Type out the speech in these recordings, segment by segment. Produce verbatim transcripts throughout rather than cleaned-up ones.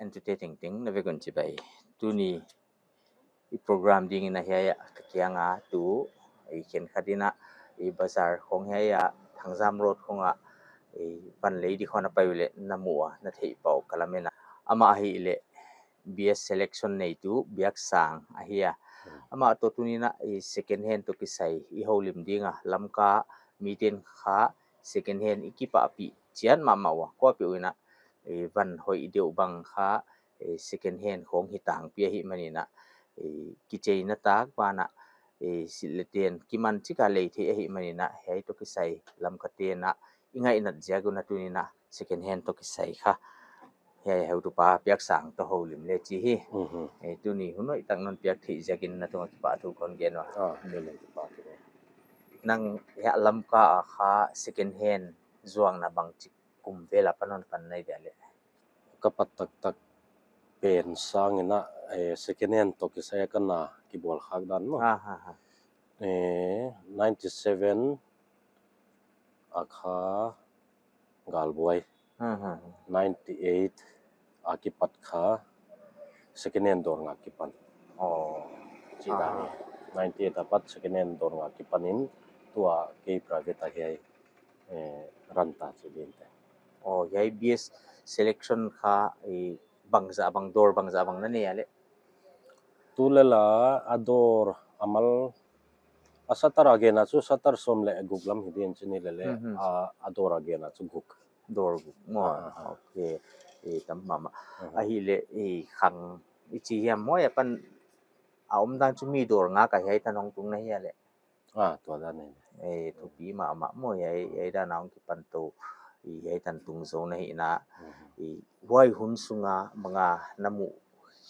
Tute tengteng na vek un chibai. Tuni i program dingin a hiai a ka kianga tu i khenkhat in a i bazar khong hiai a Thangjam Road khong a i van lei di khong a pai uleh na mu a na theih pah uh ka lamen a. Amah ahihleh B S Selection neitu Biaksang ahi a. Hmm. Amah toh tuni in a i second hand toh kisai i houlim ding a, Lamka miten kha second hand i kipahpih chiat mahmah ua, kuapeuh in a i van hoih deuh bang kha i second hand khong hi tangpi ahihmanin a i kicheina tak banah i silh leh ten kiman chik a lei theih ahihmanin a hiai toh kisai Lamkate'n a i ngaihnat ziak un a tuni in a second hand toh kisai kha hiai heutupa Biaksang toh houlim le chi hi. Mhm. Eh, tuni hun hoihtak non piak theih ziakin na tungah kipahthu kon gen ua. Ah, lele kipahthu. Nang hiai Lamka a kha second hand zuakna bangchik kum vel apan hon pan na hia leh? Ka pat taktak pen sangin a, eh, second hand toh kisai a ka na kibawl khak dan maw. Ha, ha, ha. Eh, ninety seven a kha galbuai. Hmm, hmm, hmm. Ninety eight a kipat kha second hand dawr nga kipan. Oh. Chih dan Ah. hi. Ninety eight apat second hand dawr nga kipan in tua kei private a hiai, eh, run ta chih ding te. Oh, hiai B S Selection kha, eh, bangzah bang dawr bangzah bang na nei a leh? Tu leh la a dawr a mal a shutter a gen a chu shutter sawm leh guk lam hi ding chih ni lele, Mhm. a, a dawr a gen a chu guk. Dawr guk maw? Ah, ah, ah. Ok. Eh, tam mahmah. Mhm. Ahihleh, eh, khang i chi hiam maw, apan a omdan chu mi dawr nga ka hiai tan hong tung na hia leh? Ah, tua dan hi. Eh, thupi mahmah maw, hiai, hiai dan a hong kipan tou, i hiai tan tung zou na hi na. Mhm. I huai hun sunga banga na muh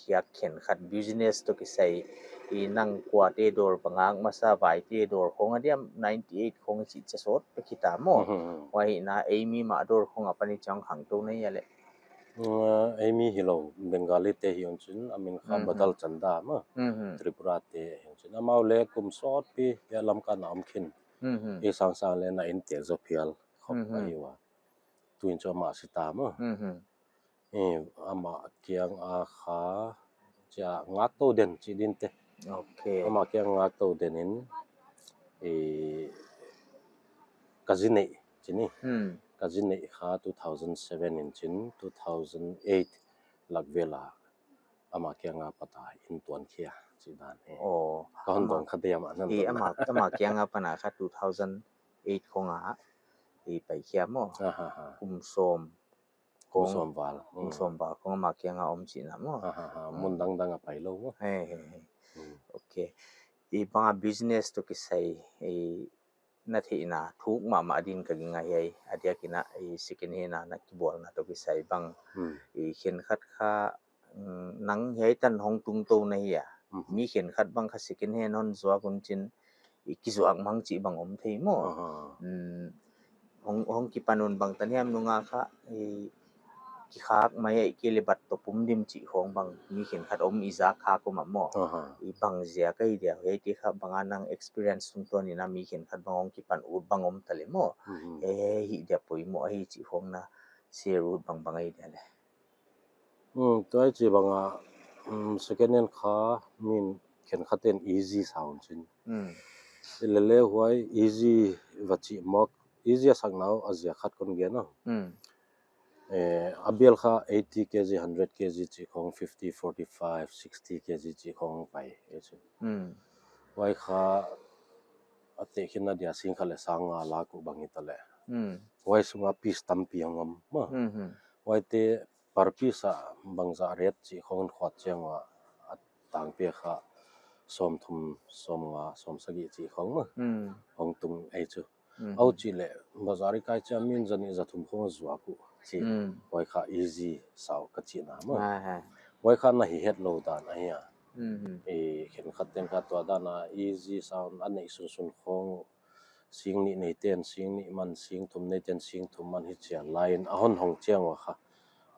hiai khenkhat business toh kisai i nang kuate dawr banga masa vaite dawr khong a diam ninety eight khong i chih chiang sawt pek hi ta maw. Mhm. Huai hi na ei mi mah dawr khong apan i chang khang tou na hia leh? Uh, ei mi hilou, Bengali te hi un chin, a min kha Mhm. Badal Chanda maw. Mhm. Tripura te hi un chin. Amau leh kum sawtpi hiai Lamka na om khin. Mhm. I sangsang leh na in te zo phial khop Mhm. ahi ua. Tuin chu amah si ta maw. Mhm. Eh, amah kianga kha chia ngak tou den chih ding te. Ok. Amah kianga ngak tou den in, eh, ka zi neih chih ni. Hmm. Ka zi neih kha two thousand seven in chin, two thousand eight lak vel a amah kianga pat a in tuan khia chih dan hi. Oh, Ka hon amah, dong kha diam a nan eh, dong. Amah, amah kianga pat a kha two thousand eight khong a i pai khia maw. Ah, ha, ha. Kum sawm Kum khong, sawm val. kum Hmm. sawm val khong amah kianga om chih na maw. Ha, ha, ha. Hmm. Mun dangdang a pai lou maw. He, he, he. Hmm. Ok. I banga business toh kisai, i na theihna thuk mahmah din ka ging a hiai. A diakin a i second hand a na kibawlna toh kisai bang. Hmm. I khenkhat kha, mm, nang hiai tan hong tung tou na hia. Mhm. Mi khenkhat bang kha second hand hon zuak un chin i kizuak mang chih bang om thei maw. Aha. Mm, hong, hong kipan un bang tan hiam nunga kha, i kikhak mai a i kile bat toh pum dim chih khong bang mi khenkhat om i zak kha kum a maw. Aha. I bang ziak ahi dia, hiaite kha banga nang experience tungtawn in a mi khenkhat bang hong kipan ut bang om ta leh maw. Mhm. He, he, hi dia poimoh ahi chih khong na share ut bang bang ahi dia leh? Hmm, tua i chih banga, hmm, second hand kha min khenkhat ten easy sa un chin. Hmm. I lele huai easy va chih mawk, easy a sak nau a ziak khat kon gen a. Hmm. Eh, a bial kha eighty K G, hundred K G chih khong, fifty, forty-five, sixty K G chih khong pai, e chu. Hmm. Huai kha a tehkhinna dia sing khat leh sang nga lak uh bang hi ta leh. Hmm. Huai sunga piece tampi hong om maw. Hmm, hmm. Huaite per piece a bangzah rate chih khong khuat chiang ua a tangpi kha sawmthum, sawmnga, sawmsagih chih khong maw. Hmm. Hong tung ei chu. Hmm. Huchi leh bazar i kai chiang min zanih zathum khong zuak uh chih. Hmm. Huai kha easy sa uh ka chihna maw. Hai, hai. Huai kha na hi het lou dan ahi a. Hmm, hmm. I khenkhat ten kha tua dan a easy sa un a neih sunsun khong sing nih neiten, sing nih man, sing thum neiten, sing thum man hi chia line a hon hong chiang ua kha.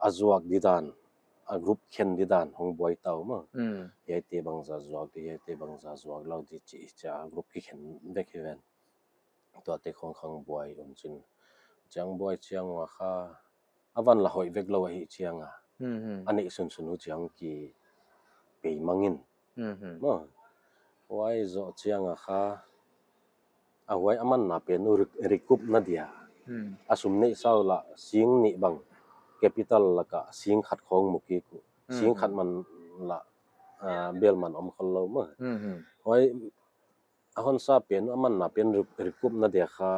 A zuak di dan, a group khen di dan hong buai ta uh maw. Hmm. Hiaite bangzah zuak di, hiaite bangzah zuak lou di chih chia group kikhen vek hi ven. Tuate khong khang buai un chin. Chiang buai chiang ua kha a van la hoih vek lou ahi chiang a. Hmm, hmm. A neih sunsun uh chiang ki pei mangin. Hmm, hmm. Maw. Huai zoh chiang a kha, a huai a manna pen uh ri-, recoupna dia. Hmm. A sum neihsa uh lah sing nih bang capital laka sing khat khong mu kik uh. Hmm, sing khat hmm. Man lah, ah, bel man om khol lou maw. Hmm, hmm. Huai a hon sa pen, a manna pen ri-, recoupna dia kha,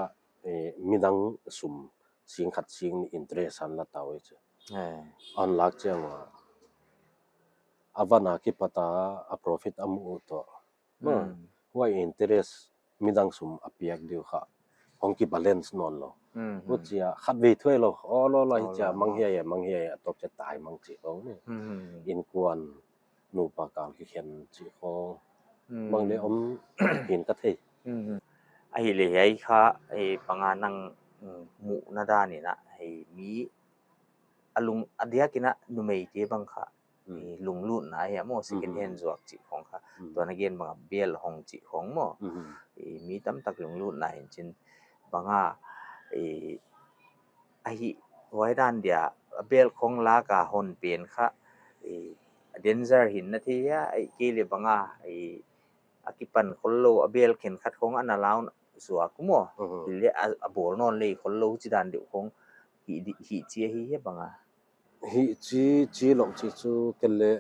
eh, midang sum sing khat sing nih interest hon la ta uh ei chu. Eh. Hon lak chiang a, a van a kipat a, a profit a mu uh toh. Hmm. Huai interest midang sum a piak diu kha hong ki balance nawn lou. Hmm, hmm. Huchia khatvei thuai lou. Aw lou lou, aw hichia lou mang lou. Hiai, mang hiai, a tawp chia tai mang chih lou ni. Hmm, hmm, hmm. Innkuan nupa kal kikhen chih khong. Hmm. Bang leh om hi'n ka thei. Hmm, hmm. Ahihleh hiai kha, eh, bang a nang, mm, muhna dan in a, eh, mi a lung, a diak in a numeite bang kha, hmm. Eh, lunglutna hi a maw, second, hmm, hand zuak chih khong kha. Hmm. Tua na gen bang a bel hong chih khong maw. Hmm. Eh, mi tamtak lunglutna hi'n chin bang a, eh, ahi huai dan dia, a bel khong lak a hon pen kha, eh, a danger hi'n na thei hia, ahihkeileh bang a, eh, a kipan khol lou, a bel khenkhat khong ana lau zuak maw. Mhm. Leh a, a bawl nawn lei khol lou chi dan deuh khong hi di, hi chi ahi hia bang a. Hi chi, chi lou chi chu ken leh,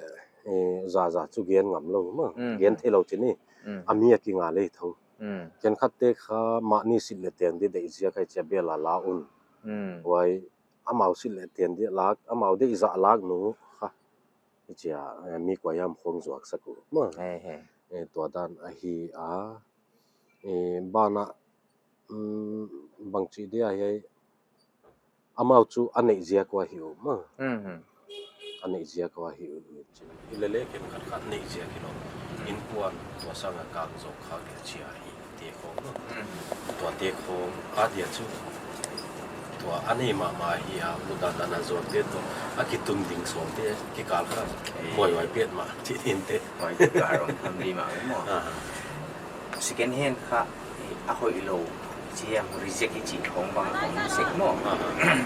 eh, za za chu gen ngam lou maw. Mhm. Gen thei lou chi ni. Mhm. A mi a kinga lei tho. Mhm. Khenkhatte kha mahni sit leh teng di deih ziak ahi chia bel a la un. Mhm. Huai amau sit leh teng di lak, amau deih zah lak nu kha. Hichia, eh, mi kuahiam khong zuak sak uh maw. He, he. Eh, tua dan ahi a. Eh, bang a, mm, bang chi dia hiai, amau chu a neih ziak uh ahi uh maw. Mhm. A neih ziak uh ahi uh. Hilele khenkhat khat neih ziak hilou. Innkuan tua sang a kang zong kha gel chia hi. Te khong maw. Mhm. Tuate khong a dia chu. Tua a nei mahmah hi a, mudan dan a zuakte toh a kitung ding sawmte kikal kha. Eh. Buaihuai petmah, chih dingte. Huai kikal ong tham di mah maw. Ah. Second hand kha, eh, a hoih lou, chiang reject i chih khong bang om sek maw. Ah.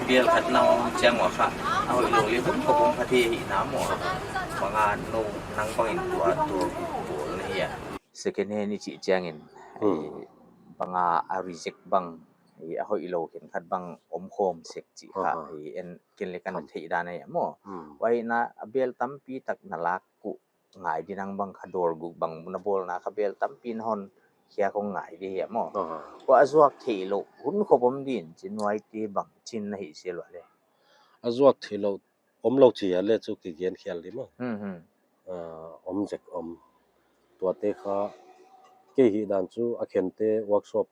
Bel khat na om chiang ua kha, a hoih lou leh hun khop om kha thei hi na maw. Ah. Bang a nou nang bangin tua tua bawl na hia. Second hand i chih chiangin, hmm, eh, bang a, a reject bang, eh, a hoih lou khenkhat bang om khawm sek chih kha, aha, eh, en ken leh kan, kham, theih dan ahi maw. Hmm. Huai na a bel tampi tak na lak uh ngai di nang bang kha dawr guk bang na bawlna kha bel tampi na hon khia khong ngai di hia maw. Aha. Huai a zuak theih lou, hun khop om di'n chin huaite bang chin na hih sia lua leh. A zuak theih lou, om lou chi a leh chu kigen khial di maw. Hmm, hmm. Ah, om zek om. Tuate kha, kei hih dan chu a khente workshop,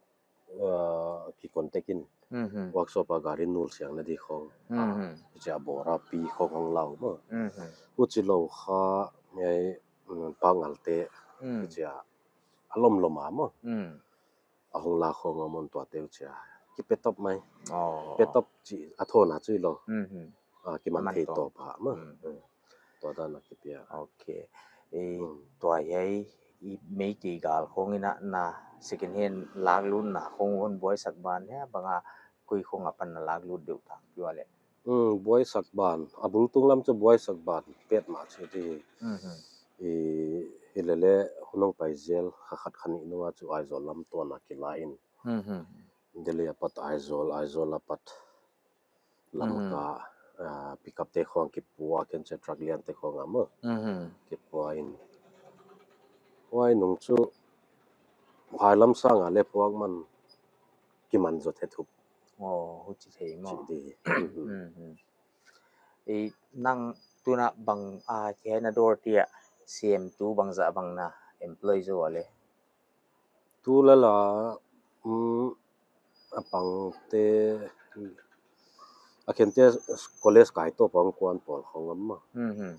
ah, ki contact in. Hmm, hmm. Workshop a gari nul siang na di khong. Hmm, hmm. Chia bora pi khong hong lau maw. Hmm, hmm. Huchi lou kha, ngai, mm, pangal te. Hmm. Chia a lom lom a maw. Hmm. A hong la khong a mun tuate uh chia. Ki petop mai. Oh. Petop chi a thona chui lou. Hmm, hmm. Ah, ki man thei tawp a maw. Hmm. Hmm. Tua dan a kipia. Okay. Eh, hmm, tua hiai, i Meitei gal khong in a na second hand lak lutna khong hon buaisak ban hia, bang a koi khong apan na lak lut deuh thang piua leh. Hmm, buaisak ban. A bul tung lam chu buaisak ban petmah chi di. Mhm. I, hilele hun hong pai zel kha khat kha nih nung a chu Aizawl lam tuan a kila in. Mhm. Delhi apat Aizawl, Aizawl apat Lamka, mhm, ah, pickup te khong kipua, khenche truck lian te khong a maw. Mhm. Kipua in. Huai nung chu phailam sang a leh puak man kiman zot hethup. Oh, huchi thei maw. Chi di. Mhm. Eh, nang tuna bang, ah, kei na dawr tia siam tu bangzah bang na employ zaw leh. Tu lala, um, a pangte, a khente college kai tawp a kuan pawl khong om maw. Mhm.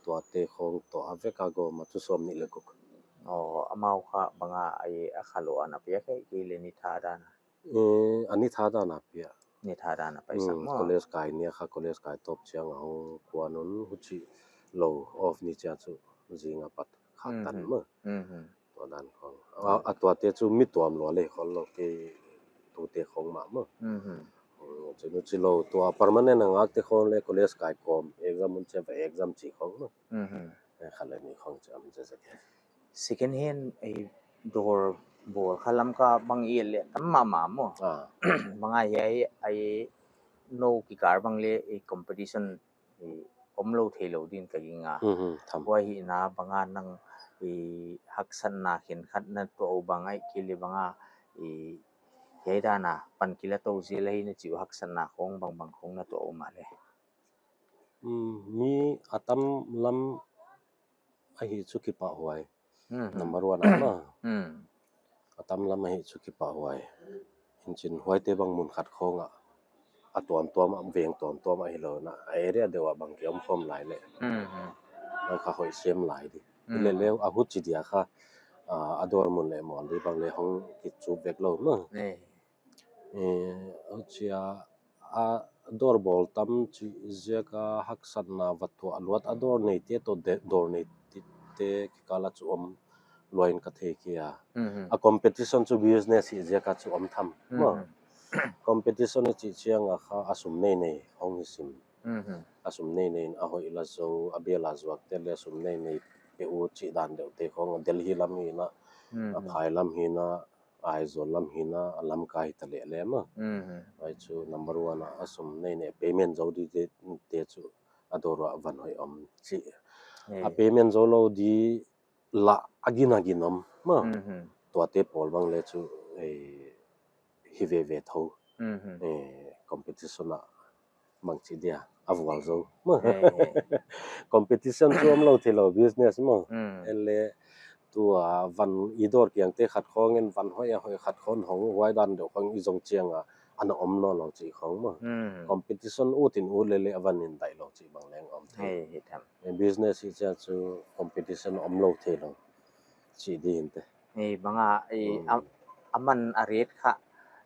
Tuate khong toh a vek a gawm a chu sawmnih leh guk. Oh, amau kha bang a, ai, a kha lou a na piak hia, kei leh ni tha dan a. Eh, a ni tha dan a pia. Ni tha dan a paisak maw. Hmm, college kai ni a kha college kai tawp chiang a hong kuan un huchi lou off ni chiang chu zing apat kha tan maw. Mhm. Tua dan khong. A, a tuate chu mi tuam lua leh khol lou kei tute khong mah maw. Mhm. Chinu chilou tua permanent a ngak te khong leh college kai kawm exam mun chia va exam chih khong no. Mhm. Eh, khat leh nih khong chia mun chia zek. Second hand ei dawr bawl kha Lamka bang i leh tam mahmah maw. Ah. Bang a hiai ei nou kikal bang leh ei competition ei omlou theilou din ka gingta. Mhm, tham. Huai hi na bang a nang ei haksatna khenkhat na tuah uh bang ahihkeileh bang a ei hiai dan a pan kila tou zel ahi na chih uh haksatna khong bangbang khong na tuah uh mahleh. Mm, mi a tam lam ahi chu kipahhuai. Mhm. Number one a maw. Mm. A tam lam ahi chu kipahhuai. Hinchin huaite bang mun khat khong a, a tuamtuam a, veng tuamtuam a hilou na, a area deuh a bang ki om khawm lai leh. Mhm. Bang kha hoih sem lai di. Mm. Leh leh a huchi dia kha, ah, a dawr mun leh mawl di bang leh hong kichu vek lou maw. Eh. Eh, huchia a dawr bawl tam chih ziak a haksatna va tuah luat a dawr neite toh de-, dawr neite kikal a chu om lua in ka thei kei a. Mhm. A competition chu business hi ziak a chu om tham. Mhm. Maw. Competition i chih chiang a kha a sum nei nei hong hi sim. Mhm. A sum nei nei in a hoih la zou, a bial a zuak te leh a sum nei nei peuh uh chih dan deuh te khong a Delhi lam hi na, a Mhm. phai lam hi na, Aizawl lam hi na, a Lamka hi ta leh leh maw. Mhm. Huai chu number one a, a sum nei nei payment zou di te, te chu a dawr ah van hoih om chih. Eh. A payment zou lou di lah a gin a gin om maw. Mhm. Tuate pawl bang leh chu, eh, hi veve tho. Mhm. Eh, competition a bangchi dia, a vual zou. Eh, eh. Competition chu omlou theilou business maw. Mm. Ei leh tua van i dawr kiang te khat khong in van hoih a hoih khat khong hong huai dan deuh khong i zong chiang a ana om nawnlou chih khong maw. Mm. Competition ut in ut leh leh a van in daih lou chih bang leng om thei. Hei, hi tham. Eh, business hi chia chu competition omlou theilou chih di hinte. Ei, bang a, ei, Mm. a, a man a rate kha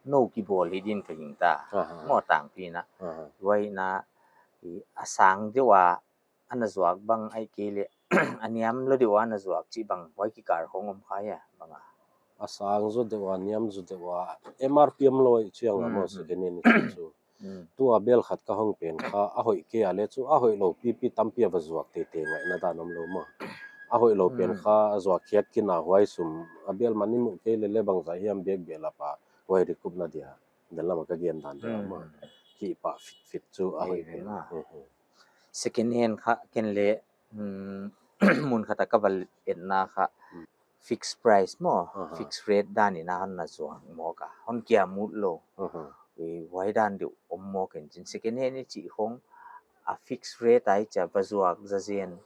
nou kibawl hi din ka gingta. Aha. Maw tangpi na. Aha. Huai na, ei, a sang deuh a, ana zuak bang ahihkeileh, a niam lou deuh a ana zuak chih bang, huai kikal khong om kha hia, bang a. A sang zaw deuh a, niam zaw deuh a, M R P omlou chiang a maw Mhm. second hand chih chu. Mm. Tua bel khat ka hong pen kha, a hoih kei a leh chu, a hoihlou pipi tampi a va zuak teitei ngaihna dan omlou maw. A hoihlou pen Mm. kha, a zuak khiat khin a huai sum, a bel man i muh kei leh leh bangzah hiam bek bel a pa, huai recoupna dia. Dan lam a ka gen dan deuh Mm. maw. Hi pa fit fit chu a Ei, hoih pen. Ei, ei. Second hand kha ken leh, mm, mun khat a ka va etna kha. Mm. Fixed price maw, Aha. fixed rate dan in a hon na zuak maw ka. Hon kiam ut lou. Aha. Eh, huai dan deuh om maw ken chin. Second hand i chih khong a fixed rate a i chia va zuak zazen.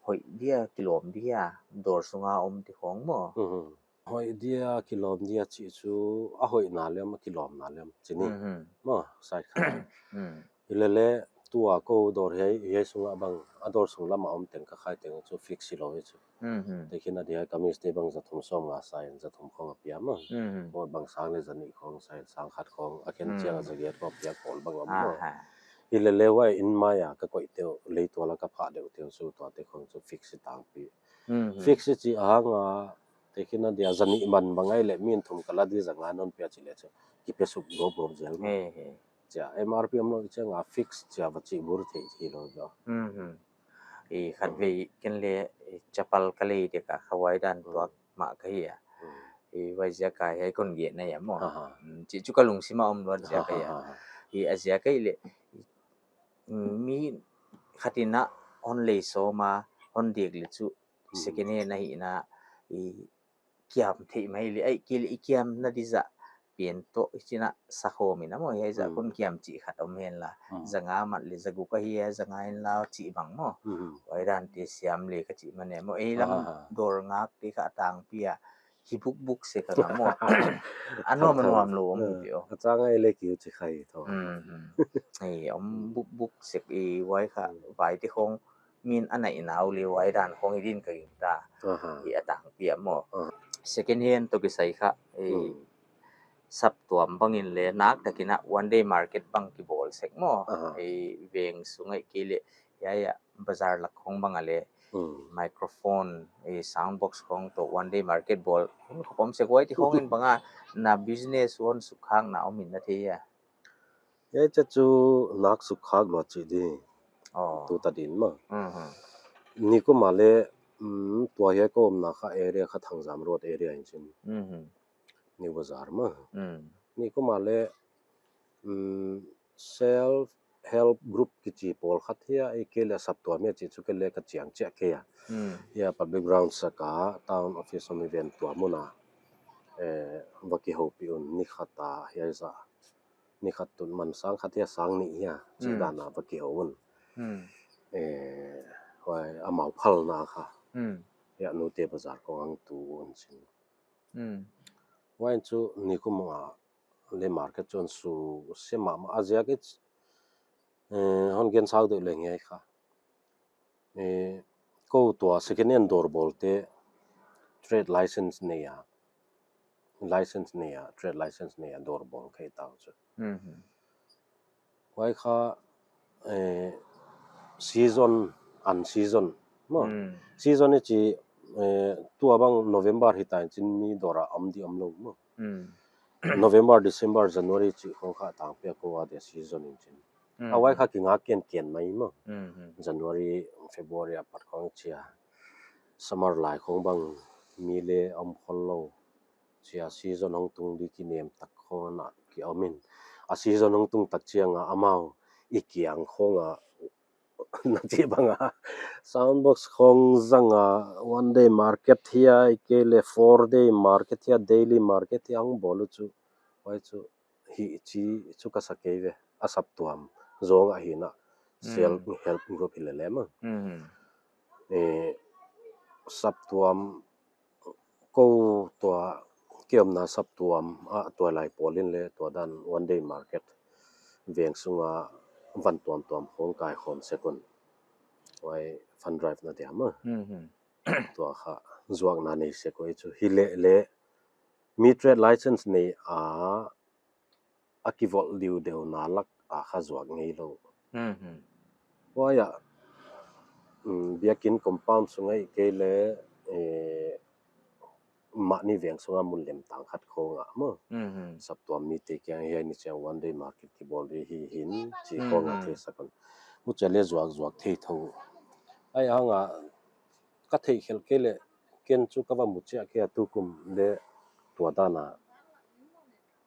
Hoih dia kilawm dia dawr sunga om di khong maw. Mhm. Hoih dia kilawm dia chih chu a hoihna leh a kilawmna leh chih ni. Mhm. Maw, sai kha. Mm. Ei leh leh tua kou dawr hiai, hiai sunga bang, a dawr sung lam a om teng ka khai teng chu fix hilou hi chu. Mhm. Tekhin a dia kamis te bang zathum sawmnga sa in zathum khong a pia maw. Mhm. Maw bang sang leh zanih khong sa in sang khat khong a khen Mm. chiang a zagiat khong pia khol bang om maw. Aha. Ei leh leh huai in mai a ka koih teuh lei tual a ka phah deuh teuh chu tuate khong chu fix i tangpi. Mhm. Fix i chih a hang a, tekhin a dia zanih man bang ahih leh min thum ka la di zanga non pia chih leh chu. Kipe suk gop gop zel maw. He, he. Chia M R P omlou chiang a fix chia va chih bur thei hilou zaw. Mhm. I khat Mm. vei ken leh, i chapal ka lei dek a kha huai dan Mm. tuak mah ka hi a. Mm. I huai ziak a hiai kon gen na hia maw. Aha. Mm, chih chu ka lungsim a om luat ziak ka hi a. Aha. I a ziak ahih leh, mm, mi khat in a hon lei sawm a, hon dek leh chu Mm. second hand ahihna, i kiam theih mai leh, ahihkeileh i kiamna di zah pen toh i chin a sa khawm in a maw, hiai zah Mm. kon kiam chih khat om hen la. Mm. Zanga mat leh zaguk ahi a, zanga in la chih bang maw. Mm. Huai dan te siam leh ka chih man e maw. Ei lam Aha. dawr ngak te kha a tangpi a. Hi buk buk sek a maw. A nuam a Tham, tham. nuam lou om Mm. pi o. A chang ai leh kiu chi khai tho. Mm, mm. Ei, om Mm. buk buk sek i huai kha Mm. vai te khong min a naih nau leh huai dan khong hi din ka gingta. Aha. Hi a tangpi a maw. Aha. Second hand toh kisai kha, ei, Mm. saptuam bang in leh nak takin a one day market bang kibawl sek maw. Aha. Ei, veng sung ahihkeileh, hiai a bazar lak khong bang a leh, Mm. microphone, ei, sound box khong toh one day market bawl. Hun khop om sek huai te khong in bang a na business hon suk khak na om in na thei a. Hiai chu chu nak suk khak lua chih di. Oh. Tu ta din mah. Mhm. Nikum a leh, mm, tua hiai ka omna kha area kha Thangjam Road area in chin. Mhm. New Bazar mah. Mm. Nikum a leh, mm, self help group kichi pawl khat hiai, ahihkeileh saptuam hiai chih chu kei leng ka chiang chiah kei a. Mm. Hiai public ground sak a, town office om i ven tua mun a, eh, va kihoupih un ni khat a hiai zah. Ni khat tun man sang khat hiai sang nih hiai, chih Mm. dan a va kihou un. Mm. Eh, huai amau phalna kha. Mm. Hiai Nute Bazar kong hong tu un chin. Mm. Huai chu nikum a leh market chu hon su se mahmah a ziak i, eh, hon gen sau deuh leng hiai kha. Eh, kou tua second hand dawr bawlte trade license nei a, license nei a, trade license nei a dawr bawl kha i ta uh chu. Mhm. Huai kha, eh, season, unseason, maw? Mm. Season i chih, eh, tua bang November hita in chin mi dawr a om di omlou, maw? Mm. November, December, January chih khong kha tangpi a kou a dia season in chin. Mm. A huai kha kingak kenken mai, maw? Mm. January, February a pat khong chia. Summer lai khong bang mi leng om khollou. Chia season hong tung di kinem tak khong a ki om in. A season hong tung tak chiang a amau i kiang khong a na chih bang a sound box khong zang a one day market hiai, ahihkeileh four day market hiai, daily market hiai hong bawl uh chu. Huai chu hi chi chu ka sa kei ve. A saptuam zong a hi na. Self Mm. help group hi lele mah. Mm. Eh, saptuam kou tua kiomna saptuam a tua lai pawl in leng tua dan one day market veng sunga van tuamtuam khong kai khawm sek un. Huai fund drive na dia mah. Mhm. Tua kha zuakna nei sek uh chu. Hi lele mi trade license nei a a kivolh diudeuhna lak a kha zuak ngeilou. Mhm. Huai a, mm, biakin compound sung ahihkeileh, eh, mahni veng sunga mun lem tang khat khong a maw. Mhm. Saptuam mite kiang hiai ni chiang one day market kibawl di hi hin chih khong a Mhm. thei sak un. Huchia leng zuak zuak thei thou. Ahihhang a ka theih khelh kei leh ken chu ka va mu chiah kei a tukum leh tua dan a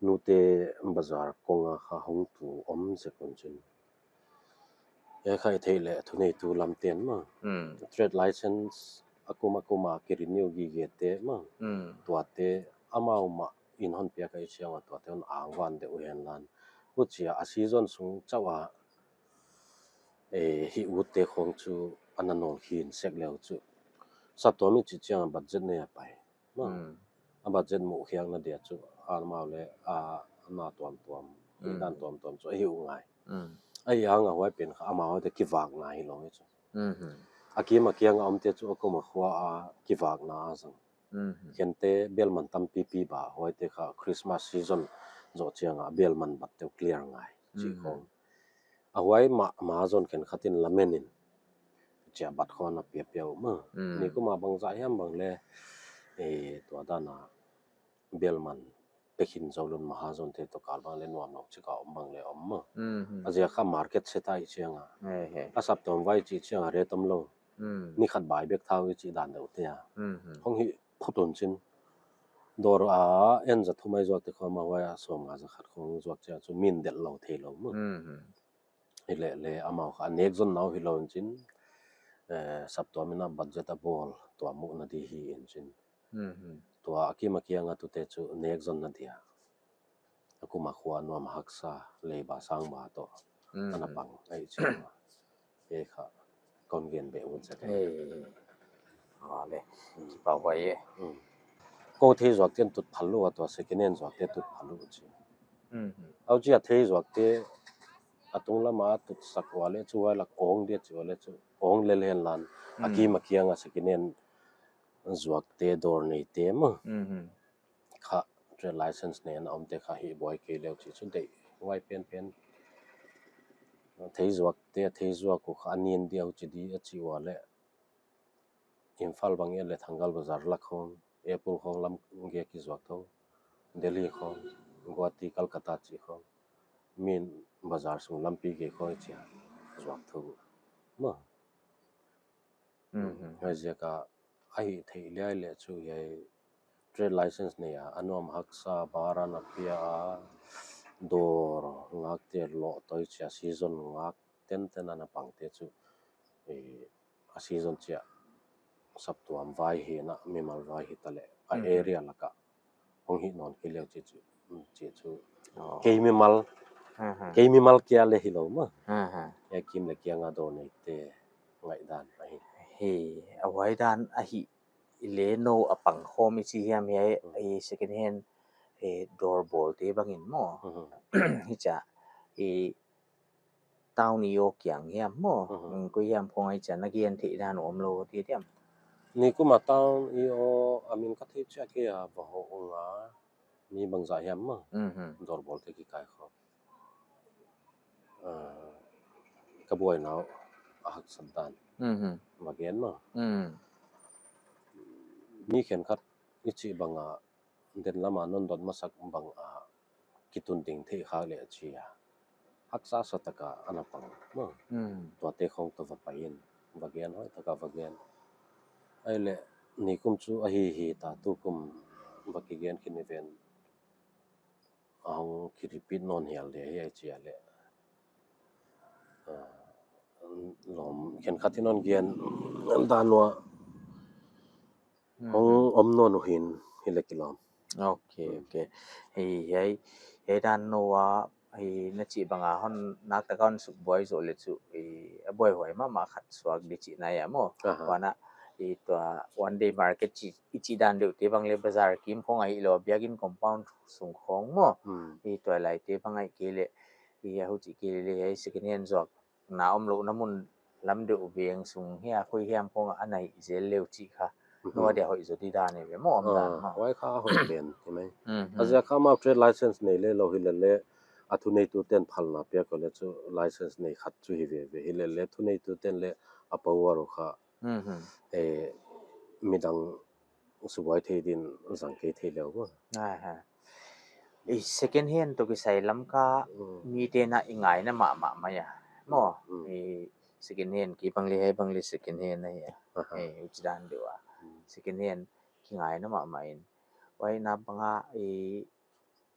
Nute Bazar kong a kha hong tu om zek un chin. Hiai kha i theih leh thuneitu lamte'n maw. Mm. Trade license a kum a kum a ki renew gige te maw. Mm. Tuate amau mah in hon piak ahih chiang a tuate hon angvan deuh uh hen lan. Huchia a season sung chauh a, eh, hih utte khong chu ana nawl khin sek leh uh chu. Saptuam i chih chiang a budget nei a pai. Maw. Mm. A budget muh khiakna dia chu amau leh a na tuamtuam, Mm. dan tuamtuam chu a hi uh ngai. Mm. Ahihhang a huai pen kha amau te kivakna hilou hi chu. Mhm. A kim a kiang a omte chu a kum a khua a kivakna a zang. Mhm. Khente bel man tampipi ba huaite kha Christmas season zoh chiang a bel man bat te uh clear ngai chih Mhm. khong. A huai mah, mah zong khenkhat in lamen in chia bat khong a piapia uh maw. Mm. Nikum a bangzah hiam bang leh, eh, tua dan a bel man pe khin zou lou in mahajon te toh kal bang leh nuam lou chik a om bang leh om maw. Mhm. A ziak kha market set ahih chiang a. He, he. A saptuam vai chih chiang a rate omlou. Mm. Ni khat bai bek thau i chih dan deuh te a. Mhm. Hong hih phot un chin. Dawr a en za thum a i zuak te khong a huai a sawmnga za khat khong zuak chiang chu min delh lou theilou maw. Mhm. Hi lele amau kha a nek zonna uh hilou in chin, eh, saptuam in a budget a bawl tua muhna di hi in chin. Mhm. Tua a kim a kiang a tute chu nek zonna dia. A kum a khua nuam haksa, leiba sangba toh. Mhm. Ana pang ahih chiang a. Hiai kha kon gen beh un sa te. Eh. A leh. Kipak huai e. Mm. Kou thei zuak te'n tut phal lou a tua second hand zuak te tut phal lou chi. Mhm. Huchia thei zuak te a tunglam a tut sak ua leh chu huai lak ong dia chi ua leh chu ong lel hen lan. A Mm. kim a kiang a second hand zuak te dawr nei te maw. Mhm. Kha trade license nei a omte kha hih buai kei leh uh chi chu deih huai penpen. Thei zuak te, thei zuak uh kha a nin dia uh chi di a chi ua leh. Imphal bang et leh Thangal Bazar lak khong, Apple khong lam gei kizuak thou. Delhi khong, Guwahati, Kolkata chih khong. Min bazar sung lampi gei khong chia zuak thu maw. Mhm. Huaiziak a ahih theih liai leh chu hiai trade license nei a, a nuam haksa bar ana pia a, dawr ngakte loh toh chia season ngak tenten ana pangte chu, eh, a season chia saptuam vai hi na, mimal vai hi ta leh a, mhm, area laka hong hih nawn kei leh chi chu, chi chu. Oh. Kei mimal, mhm, kei mimal kia leh hilou maw. Mhm. Hiai kim leh kiang a dawr neite ngaihdan ahi. Hi, a huai dan ahi. I leh nou a pang khawm i chi hiam hiai, mm, i second hand, eh, dawr bawlte bangin maw. Mhm. Hichia, i town i aw kiang hiam maw. Mhm. Mm, koi hiam khong hichia na gen theih dan omlou ti diam. Nikum a town i aw a min ka thei chiah kei a, va hoh ung a, mi bangzah hiam maw. Mhm. Dawr bawlte kikai khawm. Ah, ka buaina uh a haksat dan. Mhm. Va gen maw. Mm. Mi khenkhat i chih bang a, den lam a non dot masak bang a kitun ding theih khak leh chia haksa sa taka ana pang maw. Mm. Tuate khong toh va pai in, va gen hoih taka va gen. Ahihleh nikum chu ahi hi ta, tukum va kigen khin i ven. A hong ki repeat nawn hial dia hi ai chia leh. Ah, lawm khenkhat in hon gen dan ua, mhm, hong om nawn uhin hileh kilawm. Ok, ok. Hi, hiai, hiai dan nou a, hi na chih bang a hon nak taka hon suk buai zoh leh chu, hi, a buaihuai mahmah khat suak di chihna ahi maw. Aha. Huan a, hi tua one day market chih, i chih dan deuh te bang leh bazar kim khong ahih lou, biakin compound sung khong maw. Hmm. Hi tua lai te bang ahih kei leh, hi a huchi kei leh, hi second hand zuak na omlouhna mun lam deuh veng sung hia, koi hiam khong a na hih zel leh chih kha. Mhm. Nou a dia hoih zaw di dan ahi ve maw, omdan maw. Huai kha hoih pen, ti mai. Mhm. A ziak kha amau trade license nei leh lou hileh leh, a thuneituten phalna piak leh chu license nei khat chu hi veve hileh leh, thuneituten leh a power uh kha, mhm, eh, midang subuai thei din zang kei thei leh uh. Aha. I second hand toh kisai Lamka, mm, mite'n i ngaina mahmah mai a maw. Mm. I second hand ki bang leh, hiai bang leh second hand ahi a. Aha. Eh, huchi dan deuh a. Mm. Second hand ki ngaina mahmah in. Huai na bang a, i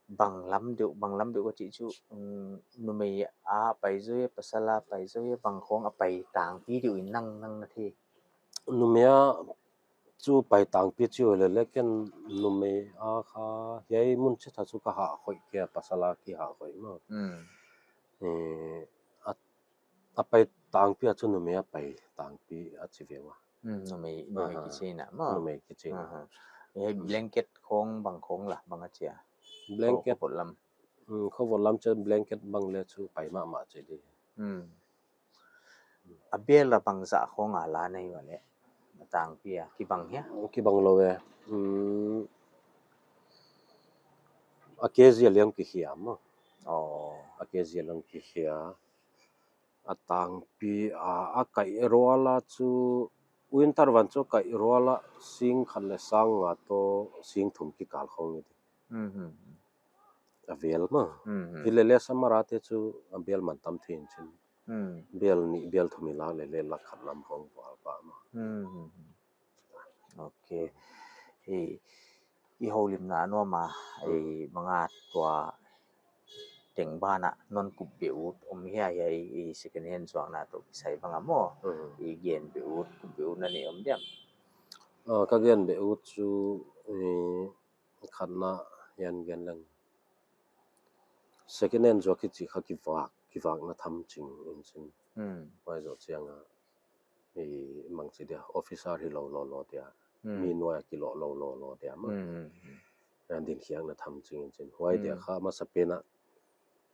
bang lam deuh, bang lam deuh ka chih chu, mm, numei a pai zaw e, pasal a pai zaw e, bang khong a pai tangpi deuh in nang, nang na thei. Numei a chu pai tangpi chu leh leh ken numei a kha hiai mun chih tha chu ka hah khoih kei a, pasal a ki hah khoih maw. Mm. Eh, a, a pai tangpi a chu numei a pai tangpi a chi ve ua. Mm, numei, numei, aha, kichi na maw. Numei kichi na. Aha. Hiai, mm, blanket khong bang khong la, bang a chia. Blanket. Kho, khovot lam. Mm, khovot lam chia blanket bang leh chu pai mahmah chi di. Mm. A bel a bangzah khong a la nei ua leh. A tangpi a, kibang hia? Kibang lou e. Mm. A K G a liam kikhia maw. Oh. A K G a liam kikhia. A tangpi a, a kaih rual a chu, winter van chu kaih rual a sing khat leh sang nga toh sing thum kikal khong i di. Mhm. A bel maw. Mhm. Hileh leh summer a te chu a bel man tam thei in chin. Mm. Bel nih, bel thum i lak leh leh lak khat lam hong vual pah maw. Mm. Ok. I, i houlimna nuam a, mm, i bang a tua teng ban a non kup beh ut om hia, hiai i second hand zuakna toh kisai bang a maw. Mm. I gen beh ut, kup beh ut na nei om diam? Ah, ka gen beh ut chu, i, khatna hiai gen leng. Second hand zuak kichi kha kivak, kivakna tham ching in chin. Hmm. Huai zoh chiang a, i mang chi dia, officer hilou lou lou dia. Hmm. Mi nuai a kiloh lou lou lou dia maw. Hmm, hmm, hmm. Hiai din khiakna tham ching in chin. Huai dia, hmm, kha masapen a,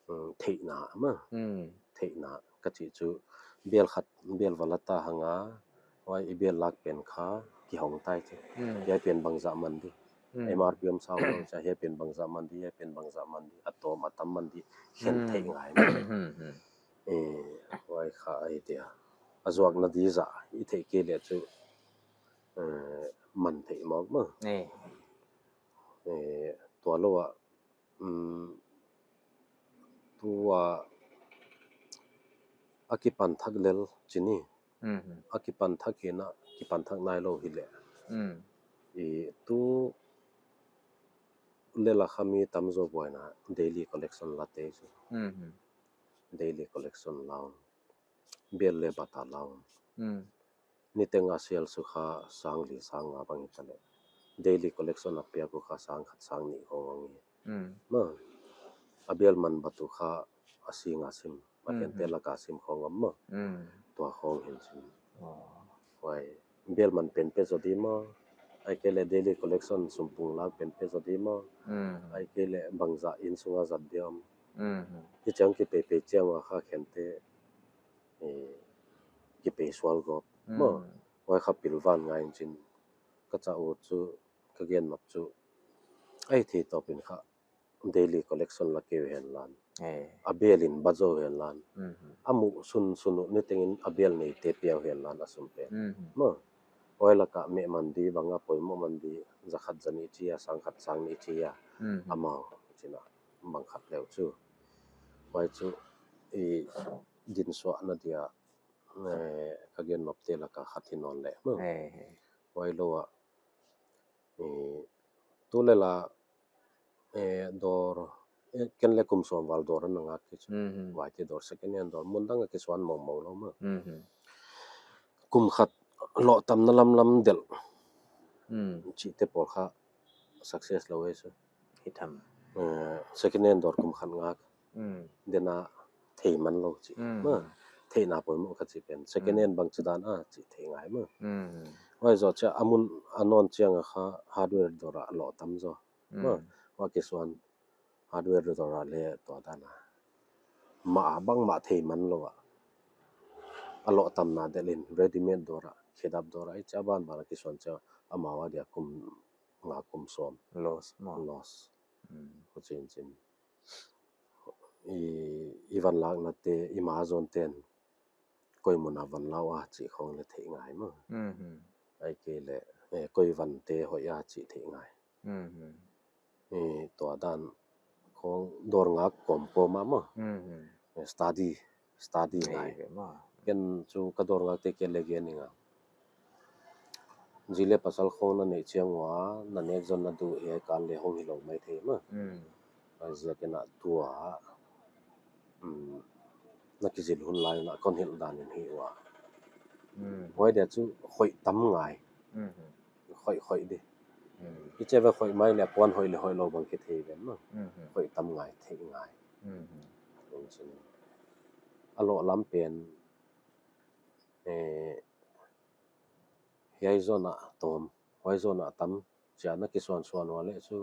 mm, theihna maw. Hmm. Theihna ka chih chu bel khat, bel va la ta hang a, huai i bel lak pen kha kihong tai chi. Hmm. Hiai pen bangzah man di. Hmm. M R P om sau lou chia, hiai pen bangzah man di, hiai pen bangzah man di, a tawm a tam man di, khen, hmm, theih ngai maw. Hmm, hmm. Eh, huai kha ahi dia. A zuakna di zah i theih kei leh chu, eh, man theih mawk maw. Eh. Eh, tua lou a, mm, tua a kipan thak lel chi ni. Mhm. A kipan thak hi na, kipan thak nailou hi leh. Mm. I tu lel a kha mi tamzaw buaina daily collection la te chu. Mhm. Daily collection la. Bial leh bata la. Mm. Niteng a sales chu kha sang li sang nga bang hita leh. Daily collection a piak uh kha sang khat sang nih khong ang hi. Mm. Ma, a bial man bat uh kha a sing a sim. A Mhm. khente lak a sim khong om ma. Mm. Tua khong hin sim. Oh. Huai, bial man pen pe zaw di ma. Ahihkeileh daily collection sumpung lak pen pe zaw di ma. Mm. Ahihkeileh bangzah inn sunga zat diam. Mm. Hichiang kipei pei chiang a kha khente, eh, kipei sual gawp. Mm. Ma, huai kha pilvan ngai in chin. Ka chah uh chu, ka gen map chu. Ahih theih tawpin kha daily collection la kei uh hen lan. Eh. A bial in bat zaw hen lan. Mhm. A muh sunsun uh nitengin a bial neite pia uh hen lan a sum pen. Mhm. Ma, huai lak a meh man di bang a poimoh man di za khat za nih chi a, sang khat sang nih chi a. Mhm. Amau, chi na, bang khat leu chu. Huai chu, i din suahna dia, eh, ka gen map te lak a khat hi nawn leh. Ma. Eh, eh. Huai lou a, eh, tu lel a, eh, dawr, eh, ken leh kum sawm val dawr ana ngak kei chu. Mhm. Huaite dawr, second hand dawr, mun dang a kisuan mawngmawng lou ma. Mhm. Kum khat loh tamna lamlam delh. Mm. Chihte pawl kha success lou e chu. Hi tham. Eh, second hand dawr kum khat ngak. Mm. Dena thei man lou chi. Mm. Ma, theihna poimoh ka chi pen. Second Mm. hand bang chi dan a chi thei ngai ma. Mm. Huai zoh chiah a mun a nawn chiang a kha hardware dawr a loh tam zaw. Mm. Ma, huai kisuan hardware dawr a leh tua dan a. Ma a bangmah thei man lou a. A loh tamna delhin readymade dawr a, khedap dawr a, i chiah banban a kisuan chiah amau a dia kum nga kum sawm. Loss ma. Loss. Mm. Huchiin chin. I, i van lakna te, i ma zon ten. Koi mun a van la ua chih khong leh theih ngai ma. Mhm. Ahihkeileh, eh, koi van te hoih a chih theih ngai. Mhm. Eh, tua dan khong dawr ngak kawmkawm a ma. Mhm. Eh, study, study Nei ngai. Ve ma. Ken chu ka dawr ngak te ken leh gen ning a. Zi leh pasal khong na neih chiang ua, na nek zon na duh hi kal leh hong hilou maithei ma. Mm. Huaiziakin a tua, mm, na kizil hun lai na kon hilh dan in hi ua. Mm. Huai dia chu hoih tam ngai. Mhm. Hoih, hoih di. Mm. I chih ve hoih mai leh puan hoih leh hoihlou bang kithei ven ma. Mhm. Hoih tam ngai, theih ngai. Mhm. Tung chin. A loh lam pen, eh, hiai zon a tawm, huai zon a tam, chia na kisuansuan ua leh chu,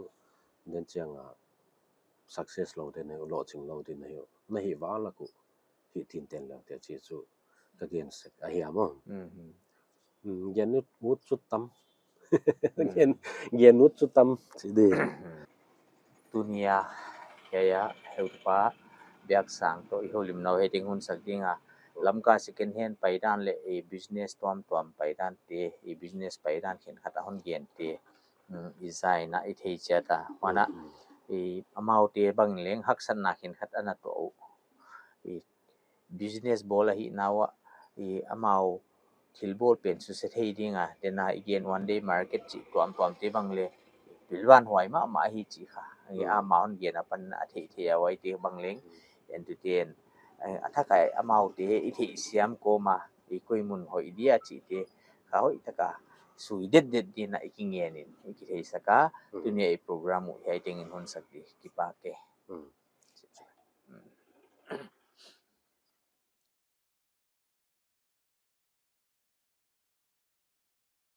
den chiang a success lou den hi, lohching lou den hi, na hih val a ku, hih tinten leng te chi chu, ka gen sek, ahi a maw. Mhm. Mm, gen ut, ut chu tam. Mm. Gen, gen ut chu tam, chi di. Tunia, hiai a, heutupa, Biaksang toh, i houlimna uh hiai teng hun sak ding a. Lamka second hand paidan leh, i business tuamtuam paidan te, i business paidan khenkhat a hon gen te. Mm, i zaina, i thei chiat a. Huan a, Mm, mm. i amau te bang leng haksatna khenkhat ana tuah uh. I business bawl ahihna uah, i amau thil bawl pen suse thei ding a, tena i gen one day market chih tuamtuam te bang leh, pilvan huai mahmah ahi chih kha. I Mm. amau hon gen apan a theihtheih a huai te bang leng, Mm. en tu ten, eh, a thak a amau te i theihsiam kawm a, i koi mun hoih dia chih te, kha hoih taka sui detdet ding a i kingen in, i kitheisak a, Mm. tunia i program uh hiai teng in hon sak di, kipak e. Mm.